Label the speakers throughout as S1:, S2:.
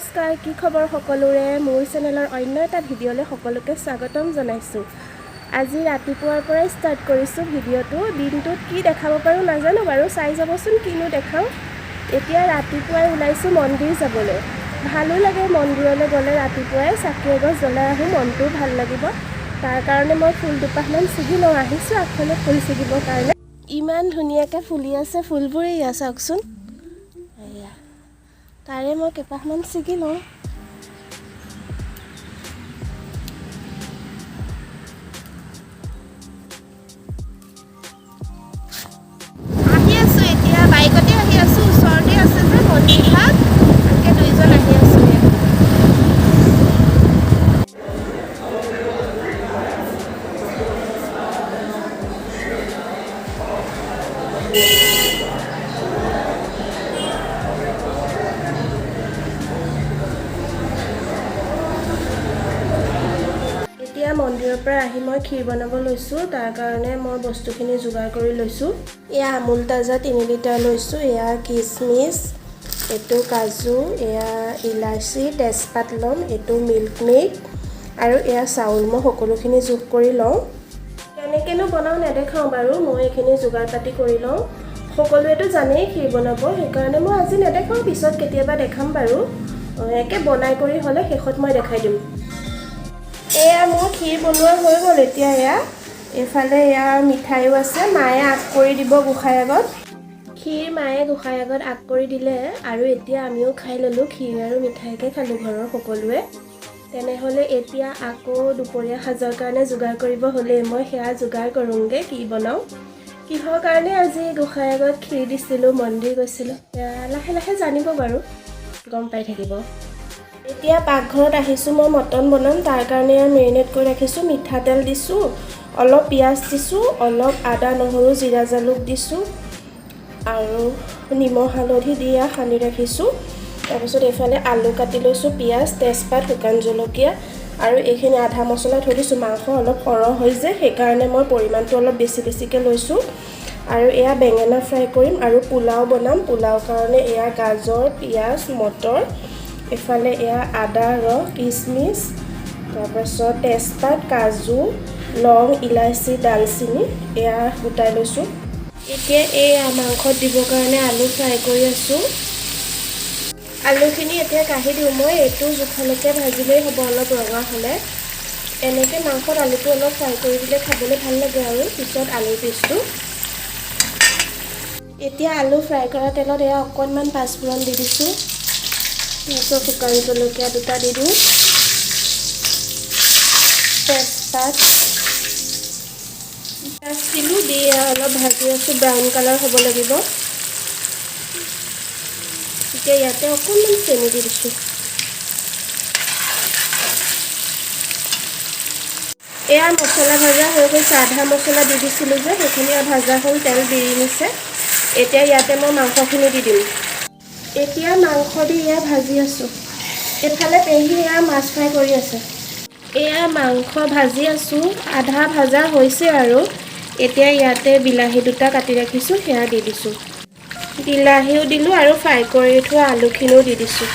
S1: নমস্কাৰ, কি খবৰ সকলোৰে? মোৰ চেনেলৰ অন্য এটা ভিডিঅ'লৈ সকলোকে স্বাগতম জনাইছোঁ। আজি ৰাতিপুৱাৰ পৰাই ষ্টাৰ্ট কৰিছোঁ ভিডিঅ'টো। দিনটোত কি দেখাব পাৰোঁ নাজানো বাৰু, চাই যাবচোন কিনো দেখাওঁ। এতিয়া ৰাতিপুৱাই ওলাইছোঁ মন্দিৰ যাবলৈ। ভালো লাগে মন্দিৰলৈ গ'লে, ৰাতিপুৱাই চাকি এগছ জ্বলাই আহোঁ, মনটোও ভাল লাগিব। তাৰ কাৰণে মই ফুল দুপাহমান ছিগি লওঁ। আহিছোঁ আগফালে ফুল ছিগিবৰ কাৰণে। ইমান ধুনীয়াকৈ ফুলি আছে ফুলবোৰ, এয়া চাওকচোন। এয়া তাৰে মই কেইপাহমান ছিগি লওঁ। আহি আছোঁ এতিয়া, বাইকতে আহি আছোঁ। ওচৰতে আছে যে মন্দিৰ ভাগ, ভালকে দুইজন আহি আছোঁ ইয়াত। এতিয়া মন্দিৰৰ পৰা আহি মই ক্ষীৰ বনাব লৈছোঁ। তাৰ কাৰণে মই বস্তুখিনি যোগাৰ কৰি লৈছোঁ। এয়া আমুল তাজা 3 লিটাৰ লৈছোঁ। এয়া কিচমিচ, এইটো কাজু, এয়া ইলাচি, তেজপাত ল'ম, এইটো মিল্ক মেড আৰু এয়া চাউল। মই সকলোখিনি জোখ কৰি লওঁ। কেনেকৈনো বনাওঁ নেদেখাওঁ বাৰু, মই এইখিনি যোগাৰ পাতি কৰি লওঁ। সকলোৱেতো জানেই ক্ষীৰ বনাব, সেইকাৰণে মই আজি নেদেখাওঁ, পিছত কেতিয়াবা দেখাম বাৰু। একে বনাই কৰি হ'লে শেষত মই দেখাই দিম। এয়া মোৰ ক্ষীৰ বনোৱা হৈ গ'ল। এতিয়া এয়া এইফালে এয়া মিঠাইও আছে, মায়ে আগ কৰি দিব গোঁসাই আগত। ক্ষীৰ মায়ে গোঁসাই আগত আগ কৰি দিলে আৰু এতিয়া আমিও খাই ল'লোঁ। ক্ষীৰ আৰু মিঠাইকে খালোঁ ঘৰৰ সকলোৱে। তেনেহ'লে এতিয়া আকৌ দুপৰীয়া সাজৰ কাৰণে যোগাৰ কৰিব হ'লেই, মই সেয়া যোগাৰ কৰোঁগৈ। কি বনাওঁ, কিহৰ কাৰণে আজি গোঁসাই আগত ক্ষীৰ দিছিলোঁ, মন্দিৰ গৈছিলোঁ, সেয়া লাহে লাহে জানিব বাৰু, গম পাই থাকিব। এতিয়া পাকঘৰত আহিছোঁ, মই মটন বনাম। তাৰ কাৰণে মেৰিনেট কৰি ৰাখিছোঁ। মিঠাতেল দিছোঁ, অলপ পিঁয়াজ দিছোঁ, অলপ আদা, নহৰু, জিৰা, জালুক দিছোঁ আৰু নিমখ, হালধি দি সানি ৰাখিছোঁ। তাৰপিছত এইফালে আলু কাটি লৈছোঁ, পিঁয়াজ, তেজপাত, শুকান জলকীয়া আৰু এইখিনি আধা মছলা থৈ দিছোঁ। মাংস অলপ সৰহ হৈ যে, সেইকাৰণে মই পৰিমাণটো অলপ বেছি বেছিকৈ লৈছোঁ। আৰু এয়া বেঙেনা ফ্ৰাই কৰিম আৰু পোলাও বনাম। পোলাও কাৰণে এয়া গাজৰ, পিঁয়াজ, মটৰ, এইফালে এয়া আদা ৰস, কিচমিচ, তাৰপাছত তেজপাত, কাজু, লং, ইলাচি, ডালচিনি এয়া গোটাই লৈছোঁ। এতিয়া এই মাংসত দিবৰ কাৰণে আলু ফ্ৰাই কৰি আছোঁ। আলুখিনি এতিয়া কাঢ়ি দিওঁ মই। এইটো জোখলৈকে ভাজিলেই হ'ব, অলপ ৰঙা হ'লে। এনেকৈ মাংসত আলুটো অলপ ফ্ৰাই কৰি দিলে খাবলৈ ভাল লাগে। আৰু পিছত আলুৰ পিচটো। এতিয়া আলু ফ্ৰাই কৰা তেলত এয়া অকণমান পাঁচফোৰণ দি দিছোঁ। তাৰপিছত শুকান জলকীয়া দুটা দি দিওঁ, তেজপাত, পিঁয়াজ দিলোঁ। দি অলপ ভাজি আছোঁ, ব্ৰাউন কালাৰ হ'ব লাগিব। এতিয়া ইয়াতে অকণমান চেনি দি দিছোঁ। এয়া মছলা ভাজা হৈ গৈছে। আধা মছলা দি দিছিলোঁ যে, সেইখিনি ভাজা হ'ল, তেল বিৰিঙিছে। এতিয়া ইয়াতে মই মাংসখিনি দি দিম। এতিয়া মাংস দি এয়া ভাজি আছোঁ। এইফালে পেহী এয়া মাছ ফ্ৰাই কৰি আছে। এয়া মাংস ভাজি আছোঁ, আধা ভাজা হৈছে আৰু এতিয়া ইয়াতে বিলাহী দুটা কাটি ৰাখিছোঁ, সেয়া দি দিছোঁ। বিলাহীও দিলোঁ আৰু ফ্ৰাই কৰি থোৱা আলুখিনিও দি দিছোঁ।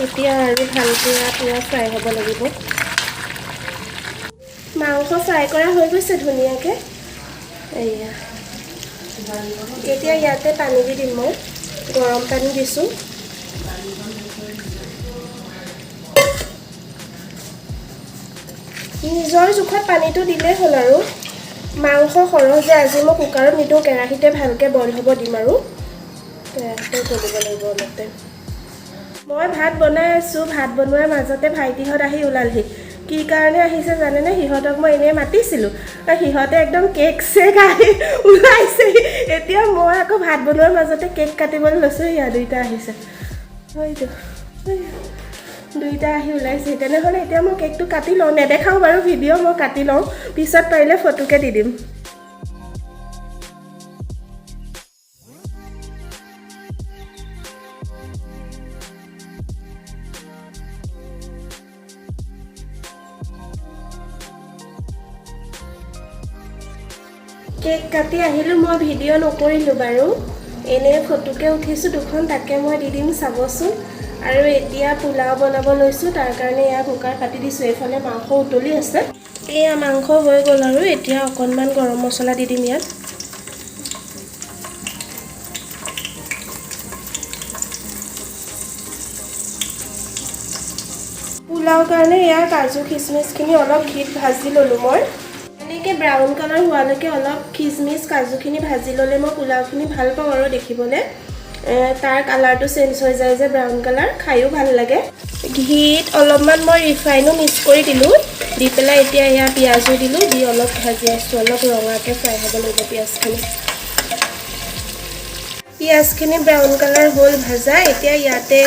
S1: এতিয়া আৰু ভালকৈ পূৰা ফ্ৰাই হ'ব লাগিব। মাংস ফ্ৰাই কৰা হৈ গৈছে ধুনীয়াকৈ। এয়া এতিয়া ইয়াতে পানী দি দিম। মই গৰম পানী দিছোঁ। নিজৰ জোখত পানীটো দিলেই হ'ল। আৰু মাংস সৰহ যে আজি, মই কুকাৰত নিদিওঁ, কেৰাহীতে ভালকৈ বইল হ'ব দিম আৰু কেৰাহীতে উতলিব লাগিব অলপ টাইম। মই ভাত বনাই আছোঁ। ভাত বনোৱাৰ মাজতে ভাইটিহঁত আহি ওলালহি। কি কাৰণে আহিছে জানেনে? সিহঁতক মই এনেই মাতিছিলোঁ, সিহঁতে একদম কেক চেক আহি ওলাইছেহি। এতিয়া মই আকৌ ভাত বনোৱাৰ মাজতে কেক কাটিবলৈ লৈছোঁ, ইয়া দুইটা আহিছে। হয়তো দুইটা আহি ওলাইছে। তেনেহ'লে এতিয়া মই কেকটো কাটি লওঁ। নেদেখাওঁ বাৰু ভিডিঅ', মই কাটি লওঁ, পিছত পাৰিলে ফটোকে দি দিম। কেক কাটি আহিলোঁ। মই ভিডিঅ' নকৰিলোঁ বাৰু, এনেই ফটোকে উঠিছোঁ দুখন, তাকে মই দি দিম, চাবচোন। আৰু এতিয়া পোলাও বনাব লৈছোঁ, তাৰ কাৰণে এয়া কুকাৰ পাতি দিছোঁ। এইফালে মাংস উতলি আছে। এয়া মাংস হৈ গ'ল আৰু এতিয়া অকণমান গৰম মছলা দি দিম ইয়াত। পোলাওৰ কাৰণে এয়া কাজু খিচমিচখিনি অলপ ঘিত ভাজি ল'লোঁ মই। এনেকৈ ব্ৰাউন কালাৰ হোৱালৈকে অলপ খিচমিচ কাজুখিনি ভাজি ল'লে মই পোলাওখিনি ভাল পাওঁ আৰু দেখিবলৈ। তাৰ কালাৰটো চেঞ্জ হৈ যায় যে ব্ৰাউন কালাৰ, খায়ো ভাল লাগে। ঘিত অলপমান মই ৰিফাইনো মিক্স কৰি দিলোঁ, দি পেলাই এতিয়া এয়া পিঁয়াজো দিলোঁ, দি অলপ ভাজি আছোঁ। অলপ ৰঙাকৈ ফ্ৰাই হ'ব লাগিব পিঁয়াজখিনি। পিঁয়াজখিনি ব্ৰাউন কালাৰ হ'ল ভাজা। এতিয়া ইয়াতে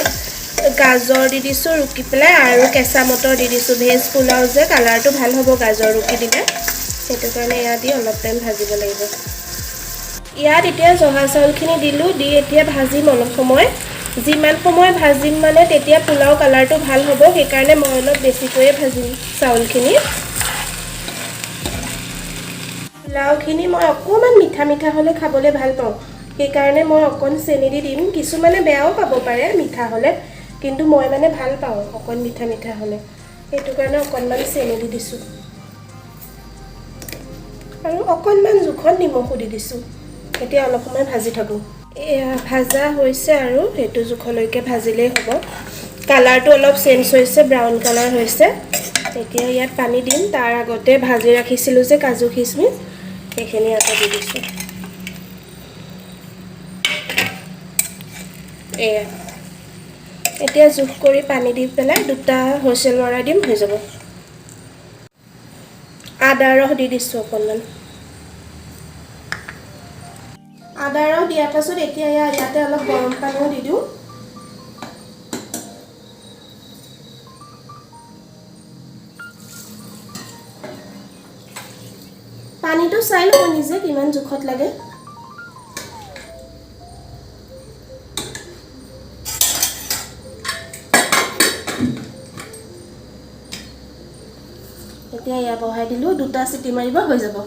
S1: গাজৰ দি দিছোঁ ৰুকি পেলাই আৰু কেঁচা মটৰ দি দিছোঁ। ভেজ পোলাও যে কালাৰটো ভাল হ'ব গাজৰ ৰুকি দিলে, সেইটো কাৰণে এয়া দি অলপ টাইম ভাজিব লাগিব। ইয়াত এতিয়া জহা চাউলখিনি দিলোঁ, দি এতিয়া ভাজিম অলপ সময়। যিমান সময় ভাজিম মানে তেতিয়া পোলাও কালাৰটো ভাল হ'ব, সেইকাৰণে মই অলপ বেছিকৈয়ে ভাজিম চাউলখিনি। পোলাওখিনি মই অকণমান মিঠা মিঠা হ'লে খাবলৈ ভাল পাওঁ, সেইকাৰণে মই অকণ চেনি দি দিম। কিছুমানে বেয়াও পাব পাৰে মিঠা হ'লে, কিন্তু মই মানে ভাল পাওঁ অকণ মিঠা মিঠা হ'লে, সেইটো কাৰণে অকণমান চেনি দি দিছোঁ। আৰু অকণমান জোখত নিমখো দি দিছোঁ। এতিয়া অলপ সময় ভাজি থাকোঁ। এয়া ভাজা হৈছে আৰু সেইটো জোখলৈকে ভাজিলেই হ'ব। কালাৰটো অলপ চেঞ্জ হৈছে, ব্ৰাউন কালাৰ হৈছে। এতিয়া ইয়াত পানী দিম। তাৰ আগতে ভাজি ৰাখিছিলোঁ যে কাজু খিচমিচ, সেইখিনি আকৌ দি দিছোঁ। এয়া এতিয়া জোখ কৰি পানী দি পেলাই দুটা হুইচেল মৰাই দিম, হৈ যাব। আদা ৰস দি দিছোঁ অকণমান। আদা ৰস দিয়াৰ পাছত এতিয়া ইয়াতে অলপ গৰম পানীও দি দিওঁ। পানীটো চাই ল'ব নিজে কিমান জোখত লাগে। এতিয়া এয়া বহাই দিলোঁ, দুটা চিটি মাৰিব হৈ যাব।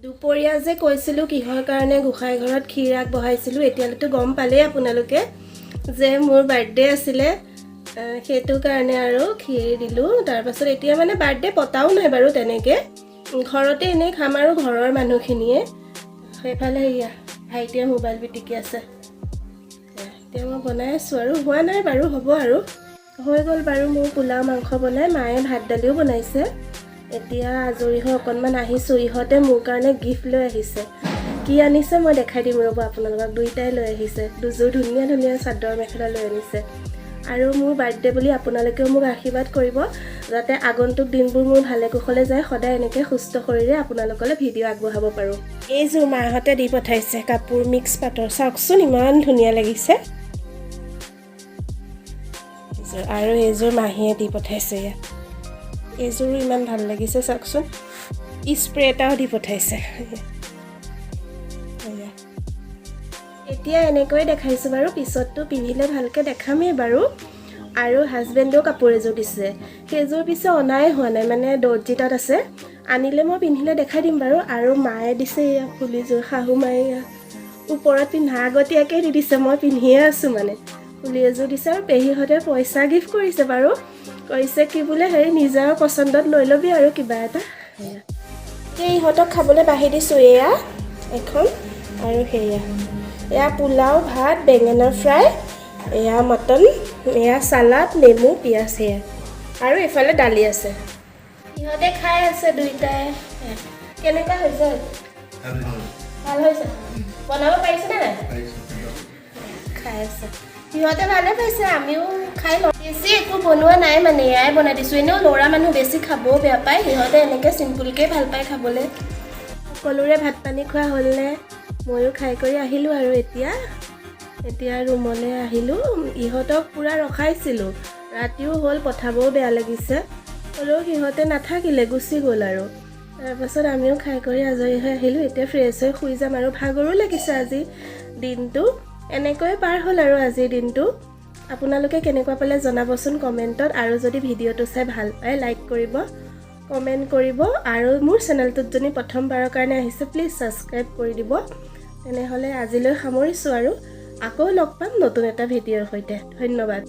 S1: দুপৰীয়া যে কৈছিলোঁ কিহৰ কাৰণে গোঁসাই ঘৰত ক্ষীৰ আগবঢ়াইছিলোঁ, এতিয়ালৈতো গম পালেই আপোনালোকে যে মোৰ বাৰ্থডে আছিলে, সেইটো কাৰণে আৰু ক্ষীৰ দিলোঁ। তাৰপাছত এতিয়া মানে বাৰ্থডে পতাও নাই বাৰু তেনেকৈ, ঘৰতে এনেই খাম আৰু ঘৰৰ মানুহখিনিয়ে। সেইফালে এয়া ভাইটিয়ে মোবাইল পিটিকি আছে। এতিয়া মই বনাই আছোঁ আৰু, হোৱা নাই বাৰু, হ'ব আৰু। হৈ গ'ল বাৰু মোৰ পোলাও মাংস বনাই, মায়ে ভাত দালিও বনাইছে। এতিয়া আজৰি হৈ অকণমান আহিছোঁ। ইহঁতে মোৰ কাৰণে গিফ্ট লৈ আহিছে, কি আনিছে মই দেখাই দিম ৰ'ব আপোনালোকক। দুইটাই লৈ আহিছে, দুযোৰ ধুনীয়া ধুনীয়া চাদৰ মেখেলা লৈ আনিছে। আৰু মোৰ বাৰ্থডে বুলি আপোনালোকেও মোক আশীৰ্বাদ কৰিব, যাতে আগন্তুক দিনবোৰ মোৰ ভালে কুশলে যায়, সদায় এনেকৈ সুস্থ শৰীৰে আপোনালোকলৈ ভিডিঅ' আগবঢ়াব পাৰোঁ। এইযোৰ মাহঁতে দি পঠাইছে কাপোৰ, মিক্স পাটৰ, চাওকচোন ইমান ধুনীয়া লাগিছে। আৰু এইযোৰ মাহীয়ে দি পঠাইছে, ইয়াত এইযোৰো ইমান ভাল লাগিছে চাওকচোন। স্প্ৰে এটাও দি পঠাইছে। এতিয়া এনেকৈয়ে দেখাইছোঁ বাৰু, পিছততো পিন্ধিলে ভালকৈ দেখামেই বাৰু। আৰু হাজবেণ্ডেও কাপোৰ এযোৰ দিছে, সেইযোৰ পিছে অনাই হোৱা নাই, মানে দৰ্জী তাত আছে, আনিলে মই পিন্ধিলে দেখাই দিম বাৰু। আৰু মায়ে দিছে এয়া ফুলিযোৰ, শাহু মায়ে এয়া ওপৰত পিন্ধা আগতীয়াকৈ দি দিছে, মই পিন্ধিয়ে আছোঁ মানে। ফুলি এযোৰ দিছে। আৰু পেহীহঁতে পইচা গিফ্ট কৰিছে বাৰু, কৈছে কি বোলে হেৰি নিজৰ পচন্দত লৈ ল'বি আৰু কিবা এটা। সেই ইহঁতক খাবলৈ বাঢ়ি দিছোঁ, এয়া এখন আৰু সেয়া এয়া পোলাও ভাত, বেঙেনা ফ্ৰাই, এয়া মটন, এয়া চালাড, নেমু, পিঁয়াজ, সেয়া আৰু এইফালে দালি আছে। ইহঁতে খাই আছে দুইটাই। কেনেকুৱা হৈছে? ভাল হৈছে? বনাব পাৰিছেনে নাই? খাই আছে সিহঁতে, ভালে পাইছে, আমিও খাই লওঁ। বেছি একো বনোৱা নাই মানে, এয়াই বনাই দিছোঁ। এনেও ল'ৰা মানুহ বেছি খাবও বেয়া পায়, সিহঁতে এনেকৈ চিম্পুলকৈ ভাল পায় খাবলৈ। সকলোৰে ভাত পানী খোৱা হ'লনে? ময়ো খাই কৰি আহিলোঁ আৰু এতিয়া এতিয়া ৰুমলৈ আহিলোঁ। ইহঁতক পূৰা ৰখাইছিলোঁ, ৰাতিও হ'ল, পঠাবও বেয়া লাগিছে, হ'লেও সিহঁতে নাথাকিলে, গুচি গ'ল আৰু। তাৰপাছত আমিও খাই কৰি আজৰি হৈ আহিলোঁ। এতিয়া ফ্ৰেছ হৈ শুই যাম আৰু, ভাগৰো লাগিছে আজি দিনটো। এনেকৈয়ে পাৰ হ'ল আৰু আজিৰ দিনটো। আপোনালোকে কেনেকুৱা পালে জনাবচোন কমেণ্টত। আৰু যদি ভিডিঅ'টো চাই ভাল পায় লাইক কৰিব, কমেণ্ট কৰিব, আৰু মোৰ চেনেলটোত যদি প্ৰথমবাৰৰ কাৰণে আহিছে প্লিজ ছাবস্ক্ৰাইব কৰি দিব। তেনেহ'লে আজিলৈ সামৰিছোঁ আৰু আকৌ লগ পাম নতুন এটা ভিডিঅ'ৰ সৈতে। ধন্যবাদ।